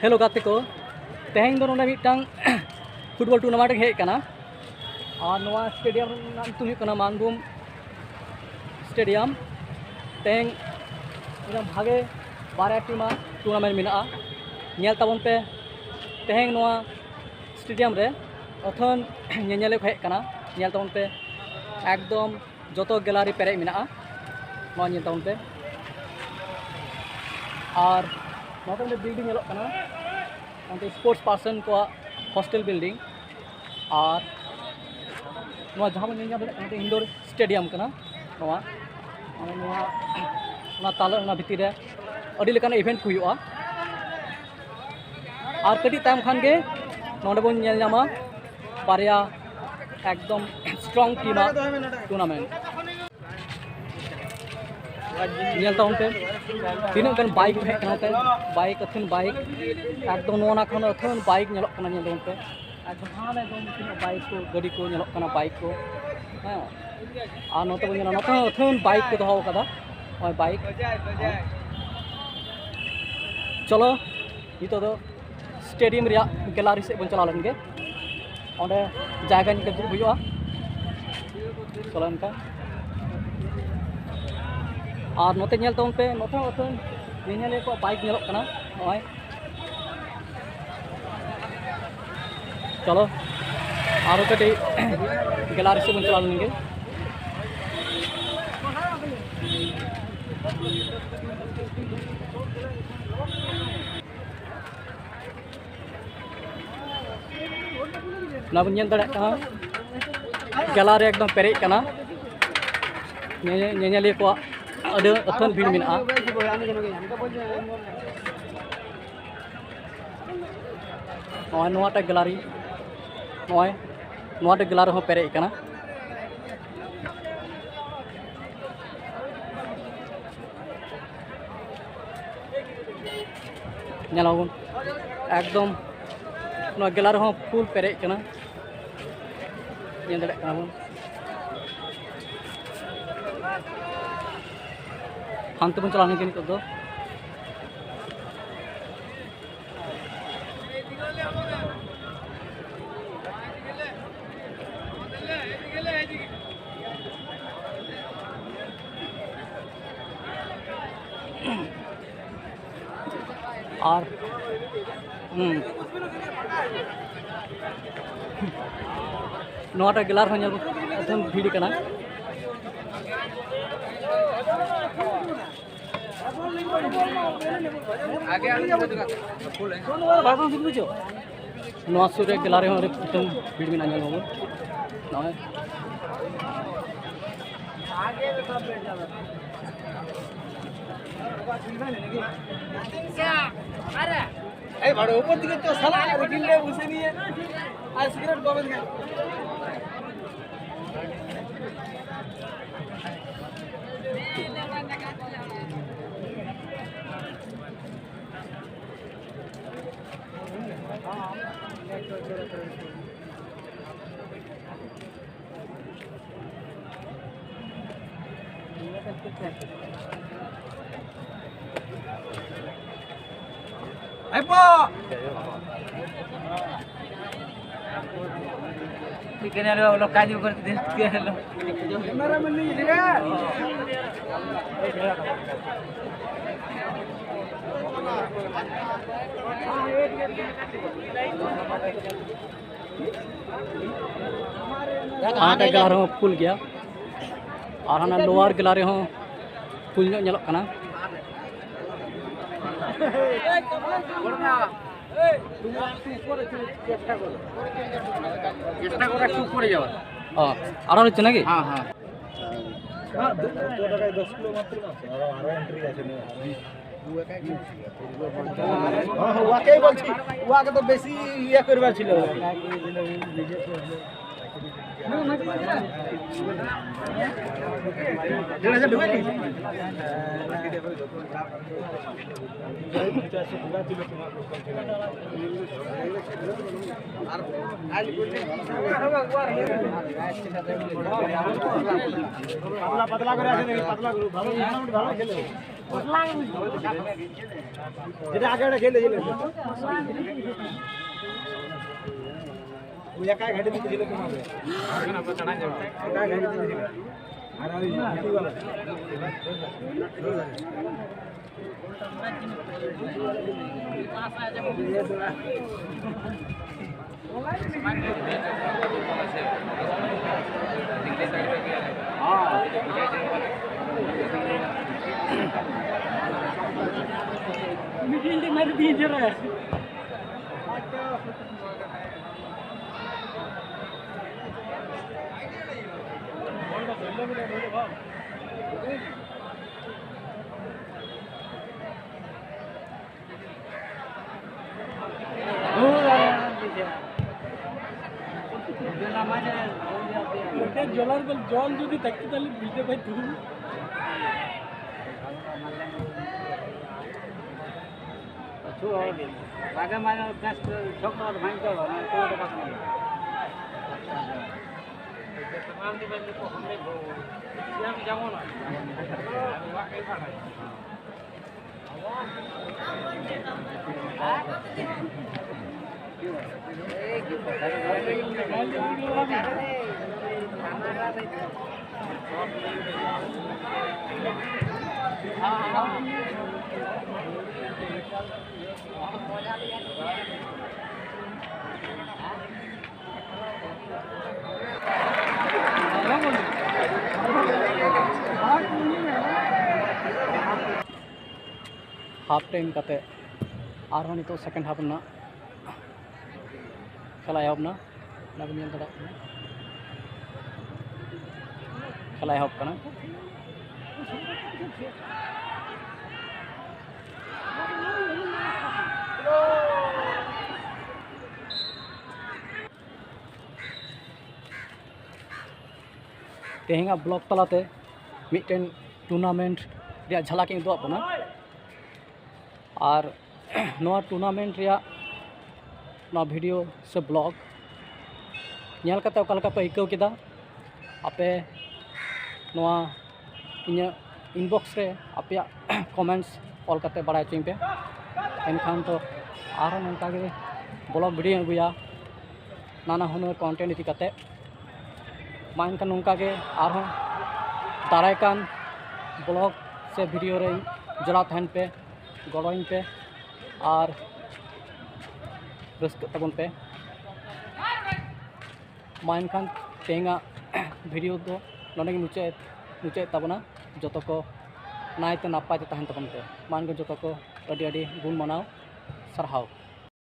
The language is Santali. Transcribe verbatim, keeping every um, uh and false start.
ᱦᱮᱞᱳ ᱜᱟᱛᱮ ᱠᱚ, ᱛᱮᱦᱮᱧ ᱫᱚ ᱱᱚᱰᱮ ᱢᱤᱫᱴᱟᱝ ᱯᱷᱩᱴᱵᱚᱞ ᱴᱩᱨᱱᱟᱢᱮᱱᱴ ᱤᱧ ᱦᱮᱡ ᱟᱠᱟᱱᱟ᱾ ᱟᱨ ᱱᱚᱣᱟ ᱥᱴᱮᱰᱤᱭᱟᱢ ᱨᱮᱱᱟᱜ ᱧᱩᱛᱩᱢ ᱦᱩᱭᱩᱜ ᱠᱟᱱᱟ ᱢᱟᱱᱵᱷᱩᱢ ᱥᱴᱮᱰᱤᱭᱟᱢ᱾ ᱛᱮᱦᱮᱧ ᱢᱤᱫᱴᱟᱝ ᱵᱷᱟᱜᱮ ᱵᱟᱨᱭᱟ ᱴᱤᱢᱟᱜ ᱴᱩᱨᱱᱟᱢᱮᱱᱴ ᱢᱮᱱᱟᱜᱼᱟ᱾ ᱧᱮᱞ ᱛᱟᱵᱚᱱ ᱯᱮ ᱛᱮᱦᱮᱧ ᱱᱚᱣᱟ ᱥᱴᱮᱰᱤᱭᱟᱢ ᱨᱮ ᱟᱹᱛᱷᱟᱹᱱ ᱧᱮᱧᱮᱞᱤᱭᱟᱹ ᱠᱚ ᱦᱮᱡ ᱟᱠᱟᱱᱟ᱾ ᱧᱮᱞ ᱛᱟᱵᱚᱱ ᱯᱮ ᱮᱠᱫᱚᱢ ᱡᱚᱛᱚ ᱜᱮᱞᱟᱨᱤ ᱯᱮᱨᱮᱡ ᱢᱮᱱᱟᱜᱼᱟ᱾ ᱱᱚᱣᱟ ᱧᱮᱞ ᱛᱟᱵᱚᱱ ᱯᱮ᱾ ᱟᱨ ᱱᱚᱛᱮ ᱢᱤᱫᱴᱮᱱ ᱵᱤᱞᱰᱤᱝ ᱧᱮᱞᱚᱜ ᱠᱟᱱᱟ, ᱚᱱᱛᱮ ᱥᱯᱳᱨᱴᱥ ᱯᱟᱨᱥᱚᱱ ᱠᱚᱣᱟᱜ ᱦᱳᱥᱴᱮᱞ ᱵᱤᱞᱰᱤᱝ᱾ ᱟᱨ ᱱᱚᱣᱟ ᱡᱟᱦᱟᱸ ᱵᱚᱱ ᱧᱮᱞ ᱧᱟᱢ ᱫᱟᱲᱮᱭᱟᱜ ᱠᱟᱱᱟ, ᱢᱤᱫᱴᱮᱱ ᱤᱱᱰᱳᱨ ᱥᱴᱮᱰᱤᱭᱟᱢ ᱠᱟᱱᱟ ᱱᱚᱣᱟ᱾ ᱢᱟᱱᱮ ᱱᱚᱣᱟ, ᱚᱱᱟ ᱛᱟᱞᱟ, ᱚᱱᱟ ᱵᱷᱤᱛᱤᱨ ᱨᱮ ᱟᱹᱰᱤ ᱞᱮᱠᱟᱱ ᱤᱵᱷᱮᱱᱴ ᱠᱚ ᱦᱩᱭᱩᱜᱼᱟ᱾ ᱟᱨ ᱠᱟᱹᱴᱤᱡ ᱛᱟᱭᱚᱢ ᱠᱷᱟᱱ ᱜᱮ ᱱᱚᱰᱮ ᱵᱚᱱ ᱧᱮᱞ ᱧᱟᱢᱟ ᱵᱟᱨᱭᱟ ᱮᱠᱫᱚᱢ ᱥᱴᱨᱚᱝ ᱴᱤᱢᱟᱜ ᱴᱩᱨᱱᱟᱢᱮᱱᱴ᱾ ᱧᱮᱞ ᱛᱟᱵᱚᱱ ᱯᱮ ᱛᱤᱱᱟᱹᱜ ᱜᱟᱱ ᱵᱟᱭᱤᱠ ᱦᱮᱡ ᱠᱟᱱᱟ ᱱᱚᱛᱮ, ᱵᱟᱭᱤᱠ, ᱟᱹᱛᱷᱟᱹᱱ ᱵᱟᱭᱤᱠ, ᱮᱠᱫᱚᱢ ᱱᱚᱣᱟ ᱠᱷᱚᱱ ᱟᱹᱛᱷᱟᱹᱱ ᱵᱟᱭᱤᱠ ᱧᱮᱞᱚᱜ ᱠᱟᱱᱟ᱾ ᱧᱮᱞ ᱛᱟᱵᱚᱱ ᱯᱮ ᱮᱠᱫᱚᱢ ᱦᱟᱱᱮ ᱮᱠᱫᱚᱢ ᱛᱤᱱᱟᱹᱜ ᱵᱟᱭᱤᱠ ᱠᱚ, ᱜᱟᱹᱰᱤ ᱠᱚ ᱧᱮᱞᱚᱜ ᱠᱟᱱᱟ, ᱵᱟᱭᱤᱠ ᱠᱚ, ᱦᱮᱸ᱾ ᱟᱨ ᱱᱚᱛᱮ ᱵᱚᱱ ᱧᱮᱞᱟ, ᱱᱚᱛᱮ ᱦᱚᱸ ᱟᱹᱛᱷᱟᱹᱱ ᱵᱟᱭᱤᱠ ᱠᱚ ᱫᱚᱦᱚ ᱟᱠᱟᱫᱟ, ᱱᱚᱜᱼᱚᱭ ᱵᱟᱭᱤᱠ᱾ ᱪᱚᱞᱚ ᱱᱤᱛᱚᱜ ᱫᱚ ᱥᱴᱮᱰᱤᱭᱟᱢ ᱨᱮᱭᱟᱜ ᱜᱮᱞᱟᱨᱤ ᱥᱮᱫ ᱵᱚᱱ ᱪᱟᱞᱟᱣ ᱞᱮᱱ ᱜᱮ᱾ ᱚᱸᱰᱮ ᱡᱟᱭᱜᱟ ᱧᱮᱞ ᱠᱟᱛᱮ ᱫᱩᱲᱩᱵ ᱦᱩᱭᱩᱜᱼᱟ᱾ ᱪᱚᱞᱚ ᱮᱱᱠᱷᱟᱱ᱾ ᱟᱨ ᱱᱚᱛᱮ ᱧᱮᱞ ᱛᱟᱵᱚᱱ ᱯᱮ, ᱱᱚᱛᱮ ᱦᱚᱸ ᱟᱹᱛᱷᱟᱹᱱ ᱧᱮᱧᱮᱞᱤᱭᱟᱹ ᱠᱚᱣᱟᱜ ᱵᱟᱭᱤᱠ ᱧᱮᱞᱚᱜ ᱠᱟᱱᱟ᱾ ᱱᱚᱜᱼᱚᱭ ᱪᱚᱞᱚ ᱟᱨᱚ ᱠᱟᱹᱴᱤᱡ ᱜᱮᱞᱟᱨᱤ ᱥᱮᱫ ᱵᱚᱱ ᱪᱟᱞᱟᱣ ᱞᱮᱱ ᱜᱮ᱾ ᱚᱱᱟ ᱵᱚᱱ ᱧᱮᱞ ᱫᱟᱲᱮᱭᱟᱜ ᱠᱟᱱᱟ, ᱜᱮᱞᱟᱨᱤ ᱮᱠᱫᱚᱢ ᱯᱮᱨᱮᱡ ᱠᱟᱱᱟ᱾ ᱧᱮᱧᱮ-, ᱧᱮᱧᱮᱞᱤᱭᱟᱹ ᱠᱚᱣᱟᱜ ᱟᱹᱰᱤ ᱟᱹᱛᱷᱟᱹᱱ ᱵᱷᱤᱲ ᱢᱮᱱᱟᱜᱼᱟ᱾ ᱱᱚᱜᱼᱚᱭ ᱱᱚᱣᱟᱴᱟᱜ ᱜᱮᱞᱟᱨᱤ, ᱱᱚᱜᱼᱚᱭ ᱱᱚᱣᱟᱴᱟᱜ ᱜᱮᱞᱟᱨᱤ ᱦᱚᱸ ᱯᱮᱨᱮᱡ ᱠᱟᱱᱟ᱾ ᱧᱮᱞ ᱟᱵᱚᱱ ᱮᱠᱫᱚᱢ ᱱᱚᱣᱟ ᱜᱮᱞᱟᱨᱤ ᱦᱚᱸ ᱯᱷᱩᱞ ᱯᱮᱨᱮᱡ ᱠᱟᱱᱟ᱾ ᱧᱮᱞ ᱫᱟᱲᱮᱭᱟᱜ ᱠᱟᱱᱟ ᱵᱚᱱ᱾ ᱦᱟᱱᱛᱮ ᱵᱚᱱ ᱪᱟᱞᱟᱣ ᱞᱮᱱ ᱜᱮ ᱱᱤᱛᱚᱜ ᱫᱚ᱾ ᱟᱨ ᱦᱩᱸ, ᱱᱚᱣᱟᱴᱟᱜ ᱜᱮᱞᱟᱨ ᱦᱚᱸ ᱧᱮᱞ ᱮᱠᱫᱚᱢ ᱵᱷᱤᱲ ᱠᱟᱱᱟ᱾ ᱱᱚᱣᱟ ᱥᱩᱨ ᱨᱮ ᱜᱮᱞᱟᱨᱤ ᱦᱚᱸ ᱟᱹᱰᱤ ᱢᱤᱫᱴᱟᱝ ᱵᱷᱤᱲ ᱢᱮᱱᱟᱜᱼᱟ, ᱧᱮᱞ ᱢᱟᱵᱚᱱ ᱱᱚᱜᱼᱚᱭ᱾ এই বাড়ো উপর দিকে তো শালা রিফিল নিয়ে বসে নিয়ে আর সিগারেট কবে দিকে? ᱟᱭᱯᱚ! ᱴᱷᱤᱠᱟᱹᱱᱟ ᱞᱚ, ᱞᱚ, ᱠᱟᱡᱩ ᱠᱚᱨᱮ ᱫᱤᱱ ᱴᱷᱤᱠᱟᱹᱱᱟ ᱞᱚ᱾ ᱦᱟᱱᱟᱴᱟᱜ ᱜᱮᱞᱟᱨᱤ ᱦᱚᱸ ᱯᱷᱩᱞ ᱜᱮᱭᱟ, ᱟᱨ ᱦᱟᱱᱟ ᱞᱳᱣᱟᱨ ᱜᱮᱞᱟᱨᱤ ᱦᱚᱸ ᱯᱷᱩᱞ ᱧᱚᱜ ᱧᱮᱞᱚᱜ ᱠᱟᱱᱟ᱾ চেষ্টা করে একটু উপরে যাওয়ার। ও, আরো হচ্ছে নাকি? হ্যাঁ, হ্যাঁ। দশ কিলো মাত্র মাত্র, আরো, আরো এন্ট্রি আছে না? হ্যাঁ, হ্যাঁ, ওকেই বলছি, ওকে তো বেশি ইয়ে করবার ছিল। দেড় হাজার ঢুকে কি? পাতলা, পাতলা করে আছে নাকি? পাতলা করে, ভালো, মোটামুটি ভালো খেলে। যেটা আগে একটা খেলে, খেলে। ওই একা ঘাটে দিতে খেলে তোমাকে। একা ঘাটে দিতে খেলে। আর ওই ᱢᱤᱫ ᱴᱤ ᱢᱟᱨ ᱫᱤᱭᱮ ᱡᱚᱨᱟ᱾ ᱡᱚᱞᱟᱨ ᱵᱚᱞ ᱡᱚᱞ ᱡᱩᱫᱤ ᱛᱟᱠᱛᱤ ᱛᱟᱦᱞᱮ ᱵᱩᱡᱷᱟᱹᱣ ᱵᱷᱟᱭ ᱛᱩ᱾ ᱟᱪᱪᱷᱟ, ᱵᱟᱜᱮ ᱢᱟᱱᱮ ᱵᱮᱥ ᱪᱷᱚᱠ ᱫᱚ ᱵᱷᱟᱝ ᱪᱟᱵᱟ, ᱢᱟᱱᱮ ᱠᱚ ᱫᱚ ᱵᱟᱠᱚ ᱧᱟᱢᱟ᱾ Half time ᱠᱟᱛᱮ ᱟᱨᱦᱚᱸ ᱱᱤᱛᱚᱜ second half ᱨᱮᱱᱟᱜ ᱠᱷᱮᱞᱟ ᱮᱦᱚᱵ ᱮᱱᱟ᱾ ᱚᱱᱟ ᱵᱤᱱ ᱧᱮᱞ ᱫᱟᱲᱮᱭᱟᱜ ᱠᱟᱱᱟ, ᱠᱷᱮᱞᱟ ᱮᱦᱚᱵ ᱠᱟᱱᱟ᱾ ᱛᱮᱦᱮᱧᱟᱜ vlog ᱛᱟᱞᱟᱛᱮ ᱢᱤᱫᱴᱮᱱ tournament ᱨᱮᱭᱟᱜ ᱡᱷᱟᱞᱟᱠ ᱤᱧ ᱩᱫᱩᱜ ᱟᱵᱚᱱᱟ᱾ ᱟᱨ ᱱᱚᱣᱟ tournament ᱨᱮᱭᱟᱜ ᱱᱚᱣᱟ video ᱥᱮ vlog ᱧᱮᱞ ᱠᱟᱛᱮ ᱚᱠᱟ ᱞᱮᱠᱟ ᱯᱮ ᱟᱹᱭᱠᱟᱹᱣ ᱠᱮᱫᱟ? ᱟᱯᱮ ᱱᱚᱣᱟ ᱤᱧᱟᱹᱜ inbox ᱨᱮ ᱟᱯᱮᱭᱟᱜ comments ᱚᱞ ᱠᱟᱛᱮ ᱵᱟᱲᱟᱭ ᱦᱚᱪᱚᱧ ᱯᱮ᱾ ᱮᱱᱠᱷᱟᱱ ᱛᱚ ᱟᱨᱦᱚᱸ ᱱᱚᱝᱠᱟ ᱜᱮ vlog video ᱟᱹᱜᱩᱭᱟ, ᱱᱟᱱᱟ ᱦᱩᱱᱟᱹᱨ content ᱤᱫᱤ ᱠᱟᱛᱮ᱾ ᱢᱟ ᱮᱱᱠᱷᱟᱱ ᱱᱚᱝᱠᱟ ᱜᱮ ᱟᱨᱦᱚᱸ ᱫᱟᱨᱟᱭ ᱠᱟᱱ vlog ᱥᱮ video ᱨᱮ ᱡᱚᱲᱟᱣ ᱛᱟᱦᱮᱱ ᱯᱮ, ᱜᱚᱲᱚᱧ ᱯᱮ ᱟᱨ ᱨᱟᱹᱥᱠᱟᱹᱜ ᱛᱟᱵᱚᱱ ᱯᱮ᱾ ᱢᱟ ᱮᱱᱠᱷᱟᱱ ᱛᱮᱦᱮᱧᱟᱜ video ᱫᱚ ᱱᱚᱰᱮ ᱜᱮ ᱢᱩᱪᱟᱹᱫ, ᱢᱩᱪᱟᱹᱫ ᱛᱟᱵᱚᱱᱟ᱾ ᱡᱚᱛᱚ ᱠᱚ ᱱᱟᱭᱛᱮ ᱱᱟᱯᱟᱭ ᱛᱮ ᱛᱟᱦᱮᱱ ᱛᱟᱵᱚᱱ ᱯᱮ᱾ ᱢᱟ ᱮᱱᱠᱷᱟᱱ ᱡᱚᱛᱚ ᱠᱚ ᱟᱹᱰᱤ ᱟᱹᱰᱤ ᱜᱩᱱ ᱢᱟᱱᱟᱣ, ᱥᱟᱨᱦᱟᱣ᱾